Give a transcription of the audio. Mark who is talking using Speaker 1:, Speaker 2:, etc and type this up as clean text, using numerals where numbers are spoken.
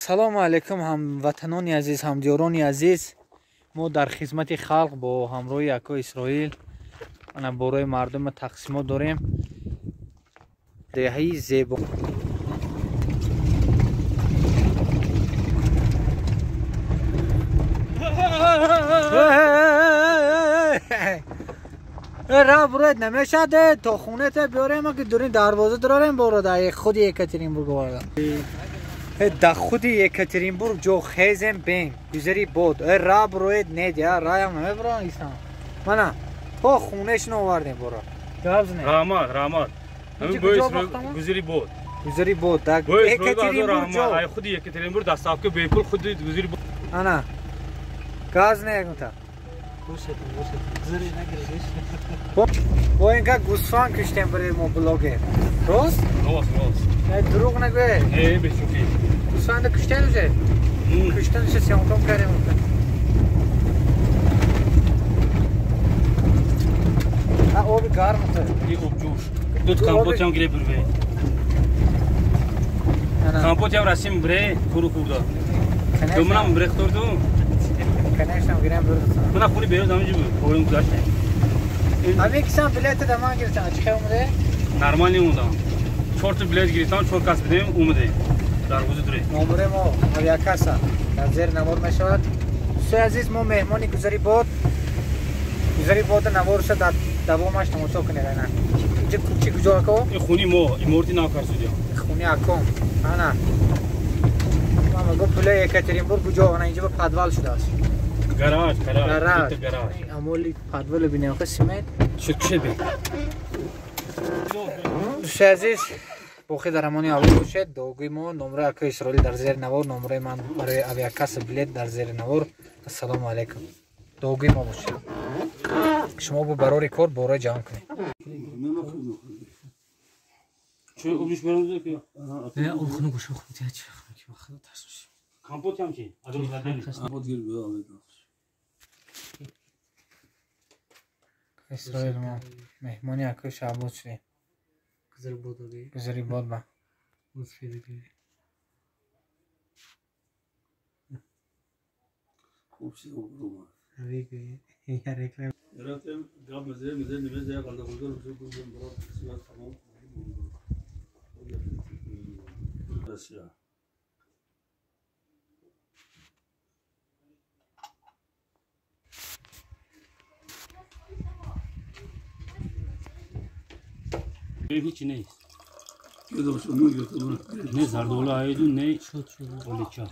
Speaker 1: Салому алейкум, ҳамватанони азиз, ҳамдиёрони азиз. Мо дар хизмати халқ бо ҳамроҳи ако Исроил ана борои мардума тақсимот дорем. Деҳаи зебо. Ра буред намешад, то хонете биёрем, ки дурин дарвоза дорем боро дар худи Екатеринбург оварда. Да худи Екатеринбург ҷо хезем бем, гузари бод. Ра буроед нед, я раям намебурон ислам. Мана то хонешон овардем боро. Гап зне.
Speaker 2: Раҳмат, раҳмат. Гузари бод.
Speaker 1: Гузари бод. Да Екатеринбург ҷо.
Speaker 2: Ай худи Екатеринбург доставка бепул худи гузари бод.
Speaker 1: Ана. Газ не ягонта. Бо инка гӯсфанд куштем барои мо блогер. Рост?
Speaker 2: Рост, рост.
Speaker 1: Не дурӯғ нагӯед.
Speaker 2: Не, бешӯхӣ.
Speaker 1: Гӯсфанда куштем уже? Куштанша съёмка кардем. А оби гарм аст.
Speaker 2: И об ҷӯш. Тут компотям гире бурве. Компотям расим бре, фуру хӯрда. Думанам бре хӯрду.
Speaker 1: Конечно, гирем бурду.
Speaker 2: Мана хуни берӯз ҳаминҷо буд. Поён гузаштем.
Speaker 1: Ҳамин кисам билета да ман гирифтам. Чӣ хел омаде?
Speaker 2: Нормально омадам. Чорта билет гирифтам, чор кас бидем, омадем. Дарвоза дуре.
Speaker 1: Номере мо авиакасса дар зери навор мешавад. Дӯстои азиз, мо меҳмони гузари бод. Гузари бода наворша дар давомаш тамошо кунед. Ана. Инҷа чӣ куҷо ако?
Speaker 2: Ин хуни мо, иморати нав карсудиям.
Speaker 1: Хуни аком. Ана. Ман мегӯям пули Екатеринбург куҷо? Ана инҷа ба подвал шудааст.
Speaker 2: Гараж, гараж, гараж.
Speaker 1: Амоли подвал бинем, хе симент.
Speaker 2: Шуд кушед бин.
Speaker 1: Дӯстои азиз, боқӣ дар амони Аллоҳ бошед. Дуогӯи мо номраи акои Исроил дар зери навор, номраи ман барои авиакасса билет дар зери навор. Ассалому алайкум. Дуогӯи мо бошед. Шумо бо барори кор бораи ҷамъ кунед.
Speaker 2: Чой обиш берам ки?
Speaker 3: Не, об хунук боша, хунук чӣ хунук, худо тарсуш.
Speaker 2: Компот ҳам чи? Адом задани.
Speaker 4: Компот гир биё.
Speaker 1: Исроил мо меҳмони акои Шаҳбоз шудем. Гузари бод ба.
Speaker 4: Хуб чиз об. رفتم گاب مزه مزه نمیزه قلده قلده رو گفتم برا قسمت تمام. رسیا.
Speaker 2: هیچی نیست.
Speaker 4: یه دوست اونو گرفتم.
Speaker 2: نه زردآلو آیدون نه شد شد.